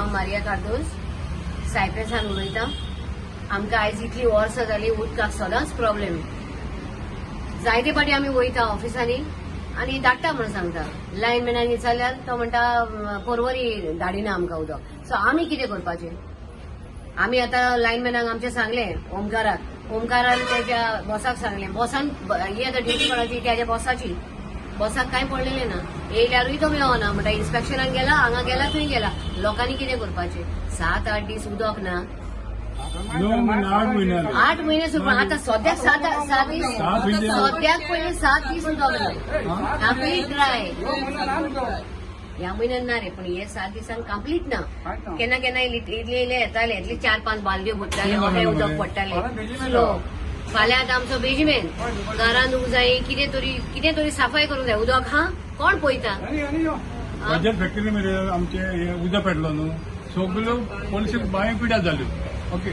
हांव मारिया कार्दोज, सायप्रेसान उलयतां. आमकां आयज इतलीं वर्सां जालीं उदकाक सदांच प्रॉब्लेम. जायते फावटी आमी वयता ऑफिसांनी आनी धाडटा म्हणून सांगता. लायनमॅनाक विचारल्यार तो म्हणटा, पोरवरी धाडिना आमकां उदक. सो आमी कितें करपाचें? आमी आतां लायनमॅनाक आमचें सांगलें, ओमकाराक. ओमकारान तेज्या बॉसाक सांगलें. बॉसान ही आतां ड्युटी कोणाची? तेज्या बॉसाची. बॉसाक कांय पडलेलें ना. येयल्यारूय तो मेळना म्हणटा, इन्स्पेक्शनाक गेला, हांगा गेला, थंय गेला. लोकांनी कितें करपाचें? 7-8 दीस उदक ना. 9 म्हयने, 8 म्हयने जाले. 8 म्हयने सुरू, आता सद्याक 7 7 दीस. 7 दीस. सद्याक पयलीं 7 दीस उदक ना, कंप्लीट ड्राय. ह्या म्हयन्यान ना रे, पण हे 7 दिसान कंप्लीट ना. केन्ना केन्ना इल्ले इल्ले येताले, इतले चार पांच बालद्यो भरताले, अशें उदक पडटाले स्लो. फाल्यां आतां आमचो बेजमेंट घरान जाय, कितें तरी कितें तरी सफाय करूंक जाय. उदक हा, कोण पळयता? हा? बजर फॅक्टरी मध्ये आमचे हे उदक पेटलो न्हू, सगल्यो पॉलिसी बांयो पिड्यार जाल्यो. ओके,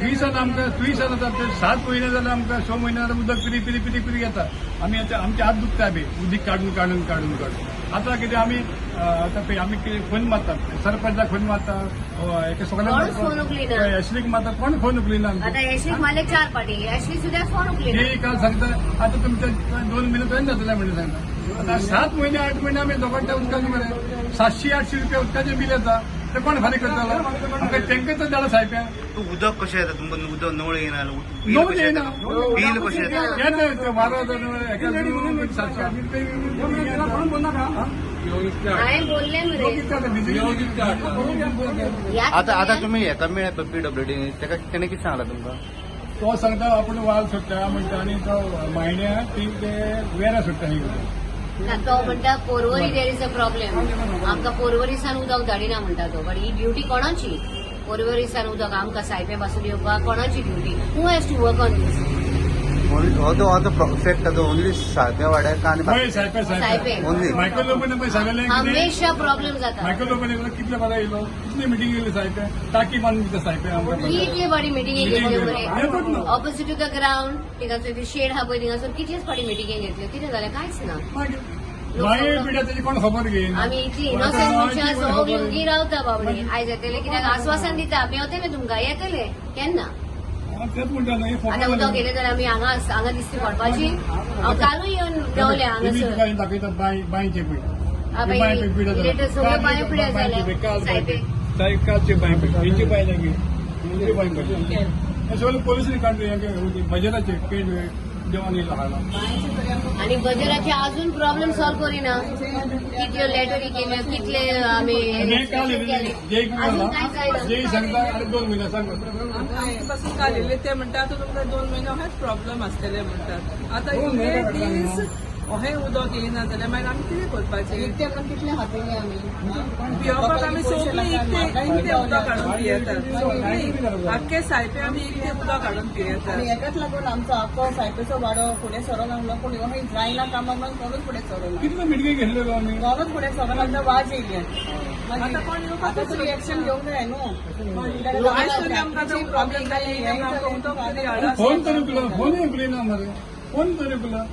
थंयसान आमकां थंयसान आतां ते 7 म्हयने जाले, आमकां 6 म्हयने जाले उदक पिरी पिरी पिरी पिरी येता. आमी आतां आमचे हात दुखता बी उदीक काडून काडून काडून काडून. आतां कितें आमी आतां पळय आमी कितें फोन मारता, सरपंचाक फोन मारता, एका कोणूच फोन उखलिना. सगळ्यांक एशलीक मारता, कोण फोन उखलिना आमचे. आता एशलीक मारले चार पाटी, एशली सुद्दां फोन उखलिना. ते काल सांगता, आता तुमच्या 2 महिने थंय जातले म्हणून सांगता. आता 7 महिने, 8 महिने आमी दोगांच्या उदकान मरे 700-800 रुपया उदकाचें बील येता. ते कोण फारीक करतलो आमकां? तेंकां तर धाडा सायप्या. तूं उदक कशें येता तुमकां? उदक नळ येना? बिल नळ कशें येना. येता? बिल कशें येता? येता ते 12,000 एका 700 रुपया. हांवें बोललें मरे. ह्याच आता आता म्हयन्यात तुमी हेका मेळ्ळे पीडब्ल्यूडी, तेका तेणे कितें सांगलां तुमकां? तो सांगता आपण वाल सोडटा म्हणटा आनी तो मायण्या ती ते वेरा सोडटा ही. ना, तो म्हणटा Porvorim there is a problem, आमकां पोरवरी सान उदक धाडिना म्हणटा तो. बट he duty कोणाची? पोरवरी सान उदक आमकां सायपे पासून येवपाक कोणाची duty? Who has to work on this? हो तो हो तो इफेक्ट तो ओनली सायप्या वाड्याक आनी पळय सायपे. सायपे. सायपे. ओनली. मायकल लोबोन पळय सांगलें कितें? हमेशा प्रॉब्लेम जाता. मायकल लोबोन कितले बारा येयलो, कितली मिटींग येयली सायपे, टाकी बांदून दिता सायपे आमकां. कितले फावटी मिटिंगी घेतल्यो मरे. येतूच ना. ऑपोजिट टू the ground थिंगासर शेड हा पळय, थिंगासर कितलेच फावटी मिटिंगी घेतल्यो. कितें जालें? कांयच ना. मागीर बाये पिड्या तेजी कोण खबर घेयना. आमी इतली इनोसंट मनशां, सगळीं उगी रावता बाबडी. आयज येतले कित्याक आस्वासन दिता, मेवतले तुमकां, येतले केन्ना? तेच म्हणटा न्हय. आतां उदक गेले जाल्यार आमी हांगा हांगा दिसती पडपाची. हांव कालूय येवन रावलें हांगासर. तुका दाखयता बांय, बांयचे पळय. हा बाई, लेटर सगळ्यो बांयो पिड्यार जाल्या सायपे. कालचे बांय पळय, हेंची बांय लागीं, हेंची बांय पळय. हे सगळे पोलिसांनी काडले बजराचे पेंट जेवण येयला हाडला. आनी बजराचे अजून प्रॉब्लेम सॉल्व करिना. कितल्यो लेटरी केल्यो, कितले आमी हे काल केले, जे अजून कांय जायना. जे सांगता आनी 2 म्हयने सांग. आमचे पासून काडिल्ले ते म्हणटा, आतां तुमकां 2 म्हयने अहेच प्रॉब्लम आसतले म्हणटात. आतां इतले दीस अहें उदक येयना जाल्यार मागीर आमी कितें करपाचें? इकते म्हणून कितले हातींनी आमी पियोवपाक आमी सगळीं इकते इकते उदक हाडून पियेतात. सगळीं आख्खे सायपे आमी इकते उदक हाडून पियेतात. आनी हेकाच लागून आमचो आख्खो सायपेचो वाडो फुडें सरोन आहलो, पूण अहें जायना कामां म्हणून कोणूच फुडें सरोना. कितले मिटिंगी घेतल्यो गो आमी. कोणूच फुडें सरोना. आमकां वाज येयली. आतां कोण येवपाक आतां तरी एक्शन घेवंक जाय न्हू. आयज तरी आमकां आतां प्रॉब्लम जाली, आमकां उदक तरी हाडा. फोन तरी तुला, फोनूय उखलिना मरे, फोन तरी तुला.